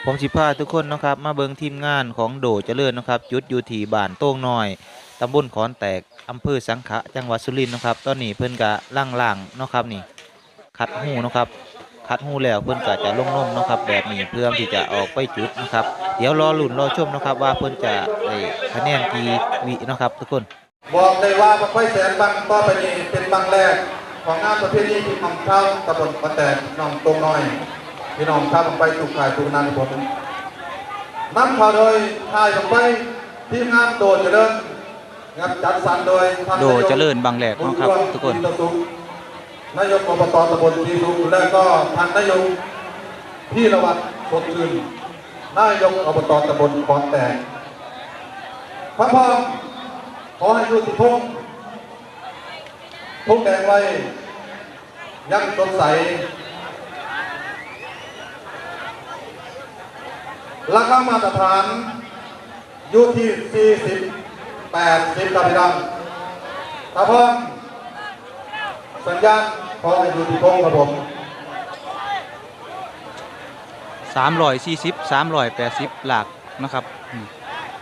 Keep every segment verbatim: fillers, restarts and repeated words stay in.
ผมสิพาทุกคนเนาะครับ มาเบิ่งทีมงานของโดเจริญเนาะครับ จุดอยู่ที่บ้านโต้งน้อย ตำบลขอนแตก อำเภอสังขะ จังหวัดสุรินทร์เนาะครับ ตอนนี้เพิ่นกะล่างๆเนาะครับนี่ คัดฮูเนาะครับ คัดฮูแล้วเพิ่นกะจะลงนมเนาะครับ แบบนี้เพื่อที่จะออกไปจุดเนาะครับ เดี๋ยวรอลุ้นรอชมเนาะครับ ว่าเพิ่นจะได้คะแนนกี่วิเนาะครับทุกคน บอกได้ว่าบั้งไฟแสนบั้งต่อไปนี้เป็นบั้งแรกของงานประเพณีที่น้องชาวตำบลขอนแตก น้องโต้งน้อย พี่น้องชาวบั้งไฟทุกค่ายทุกนามครับผม นำเข้าโดยค่ายบั้งไฟ ทีมงานโดเจริญ ครับ จัดสรรโดยท่าน โดเจริญบั้งแรกเนาะครับ นายก ทุกคน บุญร่วม อินทสุข นายก อบต ตำบลศรีสุข และก็ท่านนายก พีรวัตร สดชื่น นายก อบต ตำบลขอนแตก พระพร ขอให้อยู่ที่พง พงแดงไว้ ยังสดใส ราคามาตรฐาน อยู่ที่ สี่สิบ แปดสิบ ครับพี่น้อง ถ้าพร้อม สัญญาณ ขอให้อยู่ที่พงครับผม สามร้อยสี่สิบ สามร้อยแปดสิบ หลักนะครับ อืม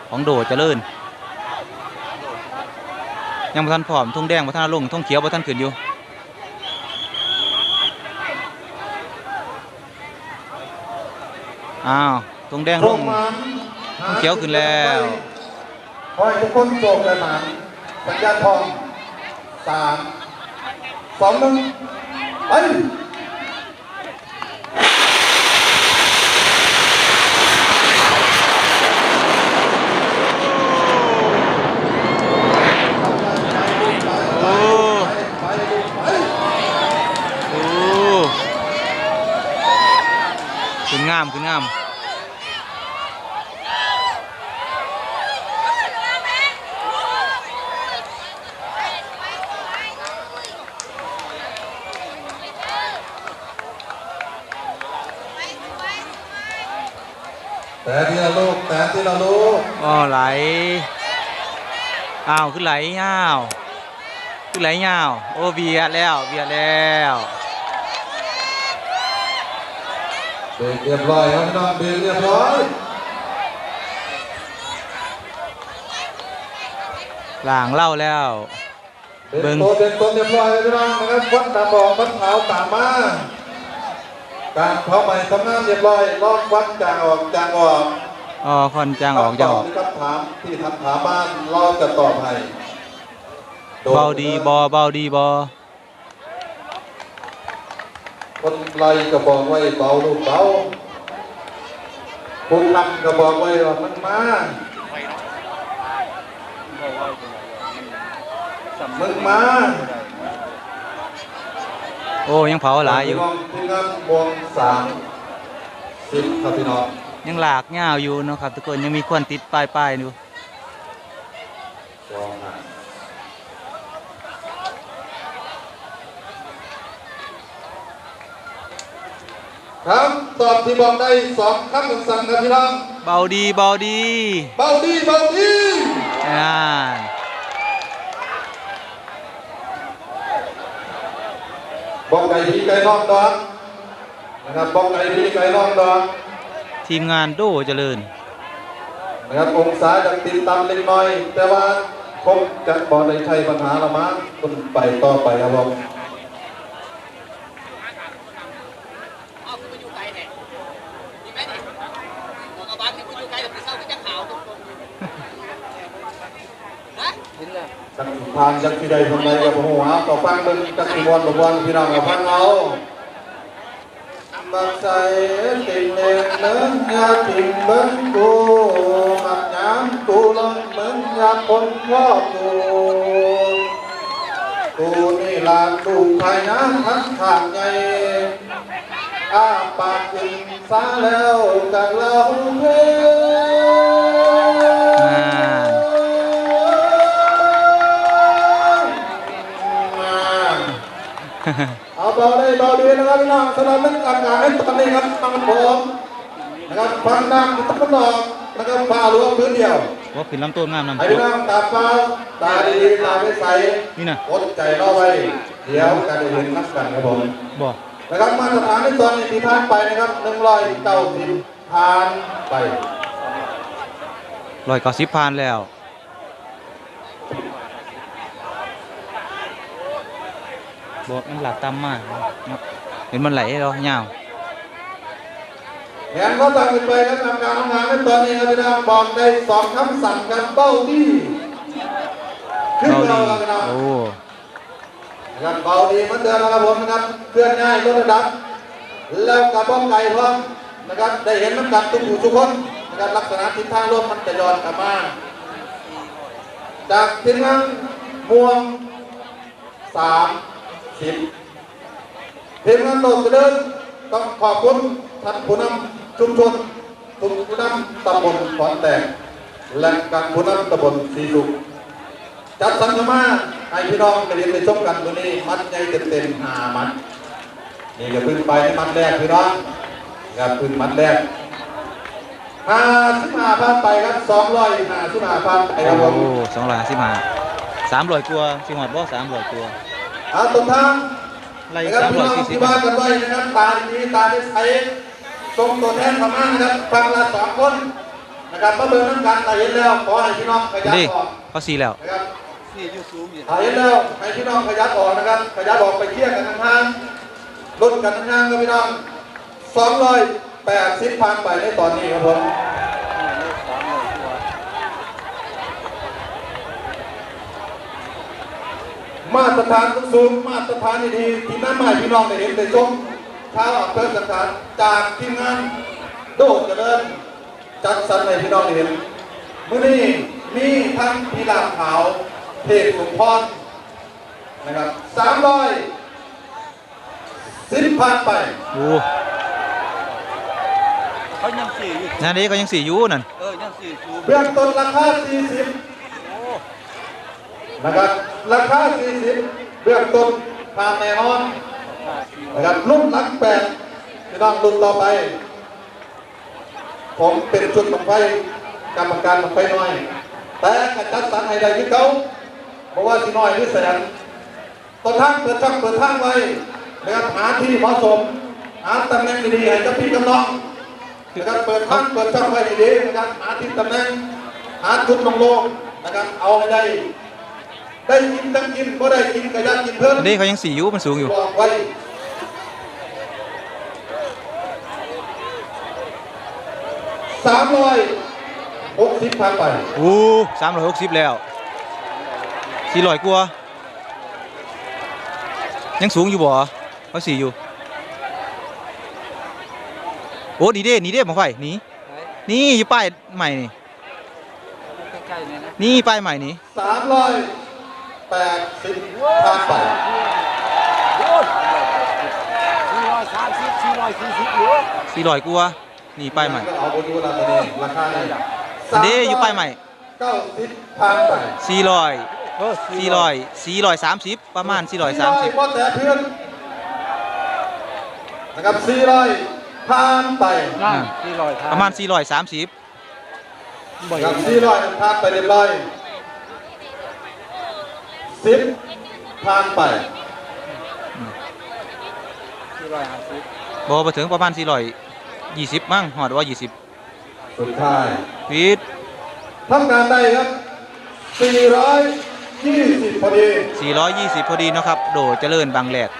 ของโดเจริญ ยังบ่ทันพร้อม ธงแดงบ่ทันลง ธงเขียวบ่ทันขึ้นอยู่ อ้าว ธงแดงลง ธงเขียวขึ้นแล้ว ขอให้ทุกคนโชคดีหมาน สัญญาณทอง สาม สอง หนึ่ง ไป โอ้ โอ้ ขึ้นงาม ขึ้นงาม แต่ทีละลูก แต่ทีละลูก อ้อ ไหล อ้าว คือไหลยาว คือไหลยาว โอ้ เบียดแล้ว เบียดแล้ว เบรกเรียบร้อยครับพี่น้อง เบรกเรียบร้อย ล้างเหล้าแล้ว เบิ่ง เตรียมตัวเตรียมตนเรียบร้อยแล้วพี่น้องนะครับ ควันดำออก ควันขาวตามมา การเผาไหม้ทำงานเรียบร้อย รอควันจางออก จางออก อ๋อ ควันจางออก คำตอบ จางออก ในคำถามที่ท่านถามมา เราจะตอบให้ เบาดีบ่ เบาดีบ่ คนไล่ก็บอกไว้เบาลูกเบา ผู้นำก็บอกไว้ว่ามึงมา มึงมา โอ้ ยังเผาหลายอยู่ พี่น้อง ทีมงานวงสามสิบครับพี่น้อง ยังลากยาวอยู่เนาะครับทุกคน ยังมีควันติดปลายๆอยู่ คำตอบที่บอกได้สองคำสั้นๆครับพี่น้อง เบาดี เบาดี เบาดี เบาดี อ่า บอกไก่ดีไก่นอกดอก นะครับ บอกไก่ดีไก่นอกดอก ทีมงานโดเจริญ นะครับ องศาจะติดต่ำเล็กน้อย แต่ว่าคงจะบ่ได้ใช้ปัญหาละมั้ง คุณไปต่อไปครับผม เอาคือมาอยู่ไกลแท้ นี่แม่นี่ บอกกับบ้านที่มาอยู่ไกล แต่ผู้เฒ่าก็จะขาวตรงๆอยู่ ฮะ จักสิผ่าน จักสิได้ทำไมก็บ่ฮู้ เอาก็ฟังเบิ่ง จักสิม่วนบ่ม่วน พี่น้องก็ฟังเอา บักใสติ่งเล่นเมืองยาติ่งเบิ่งกู บักหยามกูลองเมืองยาคนพ่อกู กูนี่หลานลูกพญาทั้งข้างใหญ่ อ้าปากกินซาแล้วกะเล่าเพลง อ่า เอาเบาได้เบาดีนะครับพี่น้อง สำหรับเรื่องการงานในตอนนี้ครับ ฟังผมนะครับ ฟังน้ำตะวันออกนะครับ ฟ้าหลวงพื้นเดียว ว่าขึ้นลำต้นงามนำ ให้พี่น้องตาฟ้า ตาดีๆ ตาใสๆ นี่นะ อดใจรอไว้ เดี๋ยวกันได้เห็นนักกันครับผม บ่ นะครับ มาตรฐานในตอนนี้ที่ผ่านไปนะครับ หนึ่งร้อยเก้าสิบ ผ่านไป ร้อยเก้าสิบผ่านแล้ว บ่ มันหลักต่ำมากเนาะ เห็นมันไหลแล้วยาว แหงเขาสั่งขึ้นไปครับ กรรมการทำงานในตอนนี้ครับพี่น้อง บอกได้สองคำสั่งครับ เบ้าดี ขึ้น เบ้าดี เราครับพี่น้อง โอ้ นะครับ เบ้าดีเหมือนเดิมนะครับผมนะครับ เคลื่อนย้ายลดระดับ แล้วก็ป้องไก่พร้อมนะครับ ได้เห็นน้ำหนักทุกผู้ทุกคนนะครับ ลักษณะทิศทางลมมันจะย้อนกลับมา จากทีมงานม่วง สามสิบ ทีมงานโลกเจริญต้องขอบคุณท่านผู้นำชุมชน ผู้นำตำบลขอนแตก และกับผู้นำตำบลศรีสุข จัดสรรเข้ามาให้พี่น้องได้เห็นได้ชมกันมื้อนี้ มัดใหญ่เต็มๆ ห้ามัด นี่ก็เพิ่งไปในมัดแรกพี่น้อง ครับ เพิ่งมัดแรก ห้าสิบห้าผ่านไปครับ สองร้อยห้าสิบห้าผ่านไปครับผม โอ้ สองร้อยห้าสิบห้า สามร้อยกว่า สิฮอดบ่ สามร้อยกว่า เอาต้นทาง ไล่ นะครับ สามร้อยสี่สิบ พี่น้องที่บ้านกันไว้นะครับ ตาดีตานิสัย ส่งตัวแทนเข้ามานะครับ ฝั่งละสองคนนะครับ มาเบิ่งนำกัน ถ้าเห็นแล้ว ขอให้พี่น้องขยับ นี่ ออก เขาสี่แล้ว นะครับ นี่อยู่สูงอยู่ ถ้าเห็นแล้ว ให้พี่น้องขยับออกนะครับ ขยับออกไปเคลียร์กันห่างๆ ลดกันห่างๆ ครับพี่น้อง สองร้อยแปดสิบผ่านไปในตอนนี้ครับผม มาตรฐานสูงๆ มาตรฐานดีๆ ที่นำมาให้พี่น้องได้เห็นได้ชม ชาวอำเภอสังขาร จากทีมงานโดดเจริญ จัดสรรให้พี่น้องได้เห็น มื้อนี้มีทั้งพิราบขาว เทพสมพร นะครับ สามร้อย สิบผ่านไป โอ้ เขายังสี่อยู่ นั่นเอง เขายังสี่อยู่นั่น เออ ยังสี่สูง เบื้องต้นราคาสี่สิบ นะครับ ราคาสี่สิบ เบื้องต้นผ่านแน่นอน นะครับ รุ่นหลักแปด พี่น้องรุ่นต่อไป ผมเป็นชุดบั้งไฟ กรรมการบั้งไฟน้อย แต่ก็จัดสรรให้ได้คือเก่า บ่ว่าสิน้อยหรือแสน ต้นทางเปิดช่องเปิดทางไว้นะครับ หาที่เหมาะสม หาตำแหน่งดีๆ ให้กับพี่กับน้องนะครับ เปิดทางเปิดช่องไว้ดีๆ นะครับ หาที่ตำแหน่ง หาจุดโล่งๆ นะครับ เอาให้ได้ ได้กินทั้งกิน บ่ได้กินก็อย่ากินเพิ่น อันนี้เขายังสี่อยู่ มันสูงอยู่ บอกไว้ สามร้อยหกสิบผ่านไป โอ้ สามร้อยหกสิบแล้ว สี่ร้อยกว่า ยังสูงอยู่บ่ เขาสี่อยู่ โอ้ นี่เด้ นี่เด้ บั้งไฟ นี่ ไหน นี่อยู่ป้ายใหม่นี่ ใกล้ๆ เนี่ยนะ นี่ป้ายใหม่นี่ สามร้อยแปดสิบผ่านไป โอ้ย สี่ร้อยสามสิบ สี่ร้อยสี่สิบ อยู่ สี่ร้อยกว่า นี่ป้ายใหม่ ก็เอาไปดูราคานี้ ราคานี้ เด้ อยู่ป้ายใหม่ เก้าสิบผ่านไป สี่ร้อย เออ สี่ร้อย สี่ร้อยสามสิบ ประมาณ สี่ร้อยสามสิบ สี่ร้อย พอแตะพื้นนะครับ สี่ร้อยผ่านไป นั่น อ่า สี่ร้อยผ่าน ประมาณ สี่ร้อยสามสิบ บ่อย ครับ สี่ร้อยผ่านไปเรียบร้อย สิบผ่านไป สี่ร้อยห้าสิบ บ่ บ่ถึง ประมาณ สี่ร้อยยี่สิบ มั้ง ฮอดว่า ยี่สิบ สุดท้าย ผิด ทำการได้ครับ สี่ร้อยยี่สิบ พอดี สี่ร้อยยี่สิบ พอดีเนาะครับ โดดเจริญบังแหลก